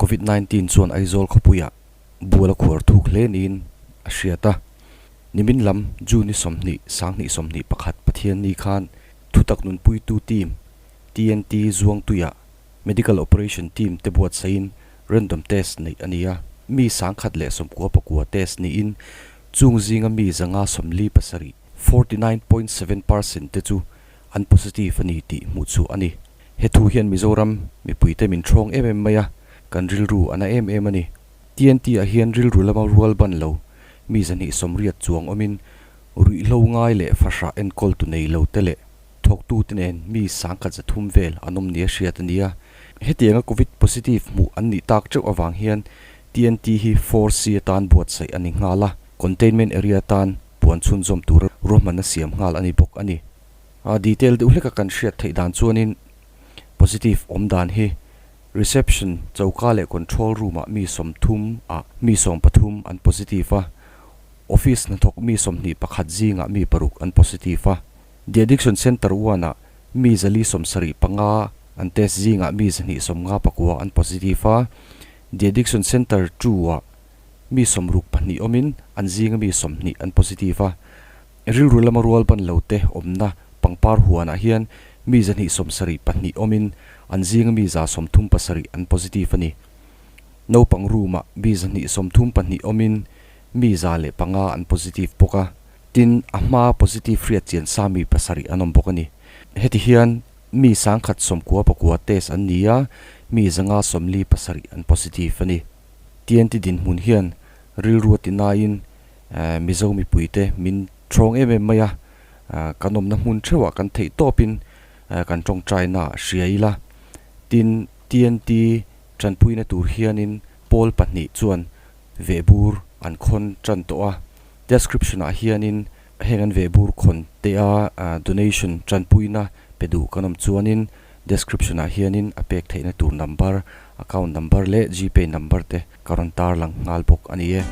Covid 19 chuan Aizawl khawpuiah bual a khuar thuk hle niin a hriat a. Nimin lam June ni 20, 2021 Pathianni khan thutak nunpuitu team TNT Zuangtuiah Medical Operation Team te buatsaihin random test neih a ni a, mi 199 test niin chung zinga mi 547, 49.7%, te chu an positive a ni tih hmuh chu a ni. He thu hian Mizoram mipuite min thawng em em mai a, kan rilru a na em em a ni. TNT ah hian rilru lama rual ban lo mi 280 chuang awmin ruihhlo ngai leh fahrah enkawltu nei lo te leh thawktute nen mi 130 vel an awm nia hriat a ni a. Hetianga Covid positive hmuh an nih tak teuh avang hian TNT hi 4C atan buatsaih a ni nghal a, containment area atan puan chhunzawm tura ruahmanna siam nghal a ni bawk a ni. A detail deuh hleka kan hriat theih dan chuanin positive awm dan hi reception choka leh control room ah mi 30 ah mi 13 an positive a, office hnathawk mi 21 zingah mi 6 an positive a. The Addiction Centre 1 ah mi 475 an test zingah mi 259 an positive a, The Addiction Centre 2 ah mi 62 awmin an zinga mi 20 an positive a. Rilru lama rual ban lo te awmna pangpar huanah hian mi 272 awmin an zinga mi 137 an positive a ni. Naupang room ah mi 232 awmin mi 105 an positive bawk a. Tin, a hmaa positive hriat chian sa mi 7 an awm bawk a ni. Heti hian mi 199 test an ni a, mi 547 an positive a ni. TNT dinhmun hian rilru a ti naiin Mizo mipuite min thawng em em mai a, kan awmna hmun theuhah kan theih tawpin kan tawngtaina hria ila. Tin, TNT tanpuina tur hianin pawl pahnih chuan vehbur an khawn tan tawh a. Description ah hianin heng an vehbur khawn te a donation tanpuina pe duh kan awm chuanin description ah hianin a pek theihna tur number, account number leh gpay number te ka rawn tarlang nghal bawk a ni e.